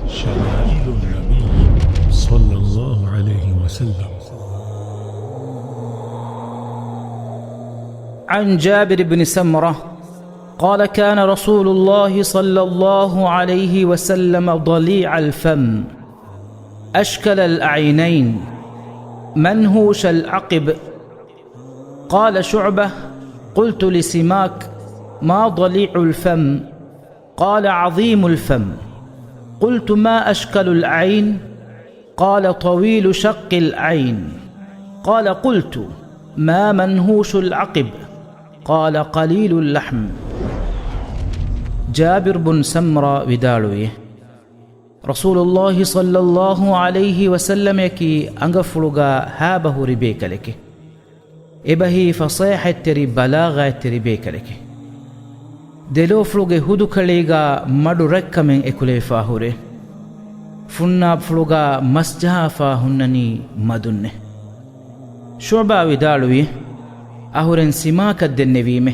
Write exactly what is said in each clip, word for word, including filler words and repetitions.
شمائل النبي صلى الله عليه وسلم. عن جابر بن سمرة قال: كان رسول الله صلى الله عليه وسلم ضليع الفم أشكل العينين منهوش العقب. قال شعبة: قلت لسماك: ما ضليع الفم؟ قال: عظيم الفم. قلت: ما أشكل العين؟ قال: طويل شق العين. قال: قلت: ما منهوش العقب؟ قال: قليل اللحم. ޖާބިރު ބުން ސަމްރާ ވިދާޅުވި، ރަސޫލުﷲ ޞައްލަﷲ ޢަލައިހި ވަސައްލަމަކީ އަނގަފުޅުގަ ހާބަ ހުރި ބޭކަލެކެ. އެބަހީ ފަޞޭޙަތްތެރި ބަލާޣަތްތެރި ބޭކަލެކެ. ދެލޯފުޅުގެ ހުދުކަޅީގަ މަޑު ރަތްކަމެއް އެކުލެވިފާ ހުރޭ. ފުންނާބުފުޅުގަ މަސްޖަހާފާ ހުންނަނީ މަދުންނެ. ޝުޢުބާ ވިދާޅުވި، އަހުރެން ސިމާކަށް ދެންނެވީމެ.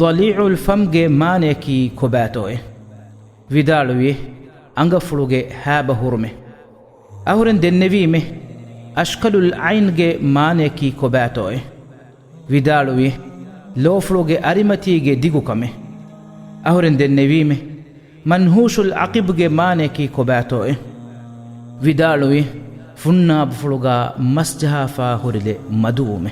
ޟަލީޢުލް ފަމްގެ މާނަޔަކީ ކޮބާތޯއެ؟ ވިދާޅުވި، އަނގަފުޅުގެ ހާބަ ހުރުމެ. އަހުރެން ދެންނެވީމެ، އަޝްކަލުލް ޢައިންގެ މާނަޔަކީ ކޮބާތޯއެ؟ ވިދާޅުވި، ލޯފުޅުގެ އަރިމަތީގެ ދިގުކަމެ. އަހުރެން ދެންނެވީމެ، މަންހޫޝުލް ޢަޤިބްގެ މާނަޔަކީ ކޮބާތޯއެ؟ ވިދާޅުވި، ފުންނާބުފުޅުގަ މަސްޖަހާފާ ހުރިލެއް މަދުވުމެ.